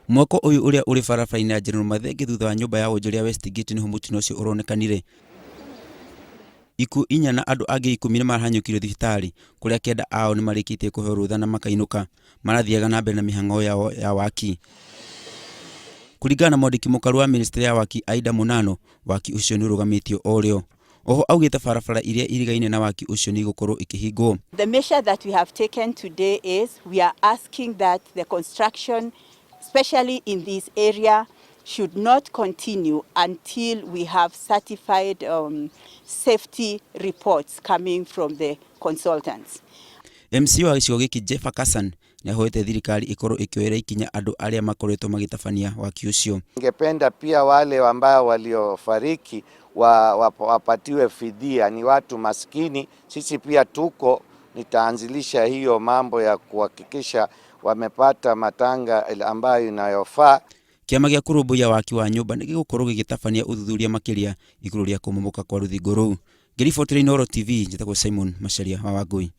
Mwako ũyũ ũrĩa ũrĩ barabara-inĩ ya General Mathenge thutha wa nyũmba ya wonjoria ya Westgate nĩho mũtino ũcio ũronekanire. Ikuũ inya na andũ angĩ 10 nĩmarahanyũkirio thibitarĩ kũrĩa kenda ao nĩmarĩkĩtie kũheo rũtha na makainũka. Marathiaga na mbere na mĩhang'o yao ya waki. Kũringana na mwandĩki mũkaru wa ministry ya waki Aida Mũnano, waki ũcio nĩũrũgamĩtio o rĩo. Oho augĩte barabara iria irigaine na waki ũcio nĩigũkorwo ikĩhingwo. The measure that we have taken today is we are asking that the construction, especially in this area, should not continue until we have certified safety reports coming from the consultants. MCA wa gĩcigo gĩkĩ Jeffer Kassan nĩahoete thirikari ĩkorwo ĩkĩoera ikinya andũ arĩa makoretwo magĩtabania waki ũcio. Ningependa pia wale ambao waliofariki wapatiwe fidia, ni watu maskini, sisi pia tuko, nitaanzilisha hiyo mambo ya kuhakikisha wamepata matanga ambayo inayofaa. Kĩama gĩa kũrũmbũiya waki wa nyũmba nĩ gĩgũkorwo gĩgĩtabania ũthuthuria makĩria igũrũ rĩa kũmomoka kwa rũthingo rũu. Ngĩribotera Inooro TV, njĩtagwo Simon Macharia wa Wangũi.